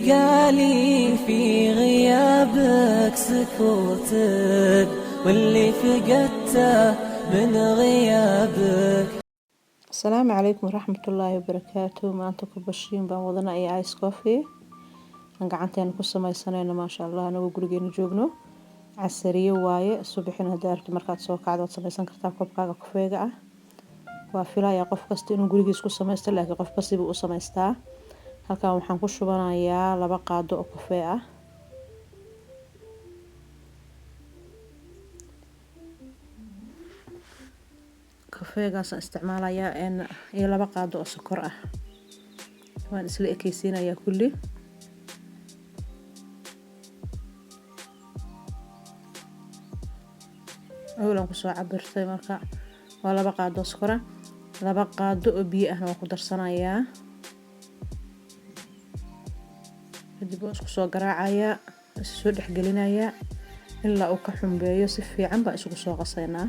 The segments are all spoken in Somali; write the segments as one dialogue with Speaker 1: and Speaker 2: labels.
Speaker 1: بقى لي في غيابك سكوتك واللي فقدته من غيابك.
Speaker 2: Asalaamu calaykum waraxmatullaahi wabarakaatu. Maanta kubashiin baan wadanaa iyo ice coffee aan gacanteena ku sameysanayno, maasha Allah, anagoo gurigeena joogno. Casariye waaye. Subaxina hadaa rabto, markaad soo kacdo, waad sameysan kartaa koobkaaga kafeega ah. Waa filayaa qof kasta inuu gurigiis ku sameysto, laakiin qofba sibuu u samaystaa. Halkan waxaan ku shubanayaa 2 qaado oo kafee ah. Kafeegaasaan isticmaalayaa iyo 2 qaado oo sokor ah. Waan isla ekeysiinayaa kulli. Awlan kusoo cabirtay. Marka waa 2 qaado oo sokora, 2 qaado oo biyo ahna waan ku darsanayaa. Kadib waan isku soo garaacayaa, is soo dhexgelinayaa ilaa uu ka xumbeeyo. Si fiican baan isugu soo qasaynaa.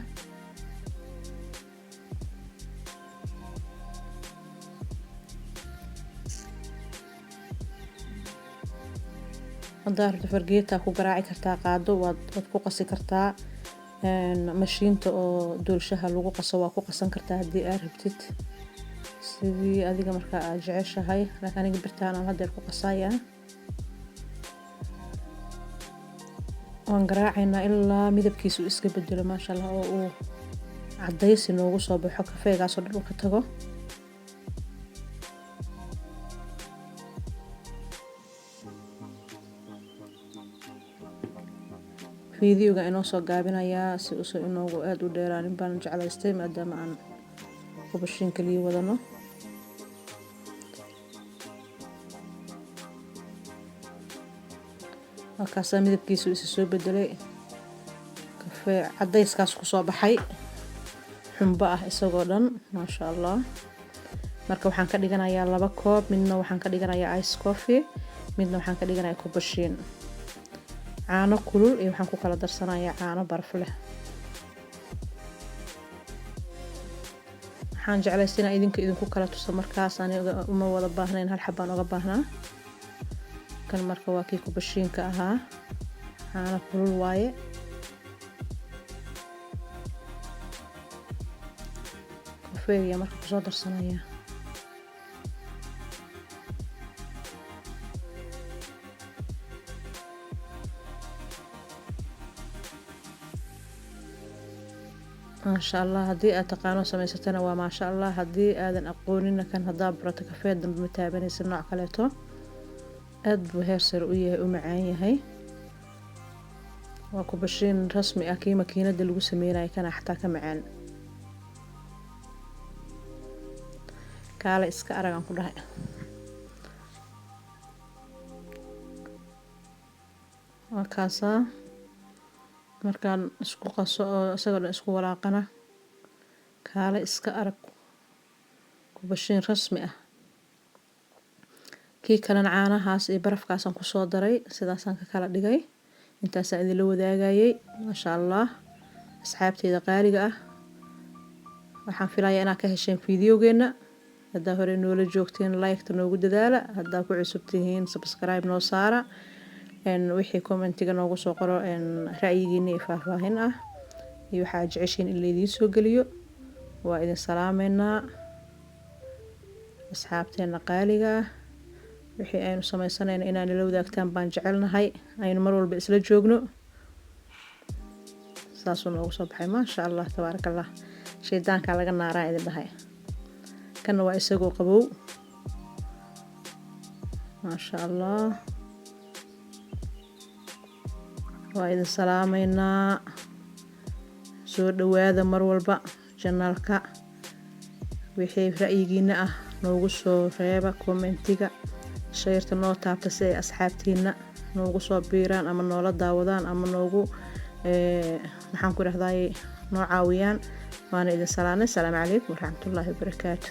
Speaker 2: Haddaa rabto, fargeetaa ku garaaci kartaa, qaado waad ku qasi kartaa, mashiinta oo doolshaha lagu qaso waa ku qasan kartaa haddii aad rabtid, sidii adiga markaa aad jeceshahay. Laakiin aniga birtaan aan hadeer ku qasayaa. Waan garaacaynaa ilaa midabkiisa uu iska bedelo, maasha Allah, oo uu cadaysi noogu soo baxo, kafeegaasoo dhan uu ka tago. Fiidiyowga inoo soo gaabinayaa si uusan inoogu aada u dheeraanin baan jeclaystay, maadaama aan kubashiin kaliya wadano. Markaasaa midabkiisu isa soo bedelay, kafee cadayskaas kusoo baxay, xumbo ah isagoo dhan, maasha Allah. Marka waxaan ka dhiganayaa 2 koob. Midna waxaan ka dhiganayaa ice coffee, midna waxaan ka dhiganayaa kubashiin. Caano kulul iyo waxaan ku kala darsanayaa caano baraf leh. Waxaan jeclaysta inaan idinka idinku kala tuso. Markaas aniga uma wada baahnayn, hal xabaan oga baahnaa kan. Marka waa kii kubashiinka ahaa, caano kulul waaye. Kafeegiya marka kusoo darsanaya. Maasha Allah, haddii aad taqaano samaysatana waa maasha Allah. Haddii aadan aqoonina, kan haddaa barato, kafee dambe ma taabanaysa nooc kaleeto. Aada buu heer sare u yahay, u macaan yahay. Waa kubashiin rasmi ah. Kii makiinada lagu sameynayo kana xataa ka macaan. Kaale iska aragaan ku dhahay. Waa kaasaa. Markaan isku qaso oo isagoo dhan isku walaaqana, kaale iska arag, kubashiin rasmi ah. Kii kalena caanahaas iyo barafkaasaan kusoo daray, sidaasaan ka kala dhigay. Intaasaan idinla wadaagayay, maasha Allah. Asxaabteyda qaaliga ah, waxaan filayaa inaad ka hesheen fiidiyowgeena. Haddaa hore noola joogteen, like-ta noogu dadaala. Haddaa ku cusub tihiin, subscribe noo saara. Wixii commentiga noogu soo qoro ra'yigiina iyo faahfaahin ah iyo waxaa jeceshiin in laydiin soo geliyo. Waa idin salaameynaa, asxaabteena qaaliga ah. Wixii aynu sameysanayna inaa nala wadaagtaan baan jecelnahay, aynu mar walba isla joogno. Saasuu noogu soo baxay, maasha Allah, tabaaraka Allah. Shaydaankaa laga naaraa idin dhahay. Kana waa isagoo qabow, maasha Allah. Waa idin salaameynaa. Soo dhawaada mar walba channelka. Wixii ra'yigiina ah noogu soo reeba commentiga. Shareta noo taabta si ay asxaabtiina noogu soo biiraan ama noola daawadaan ama noogu, maxaan ku dhahdaye, noo caawiyaan. Waana idin salaanay. Asalaamu calaykum waraxmatullaahi wabarakaatu.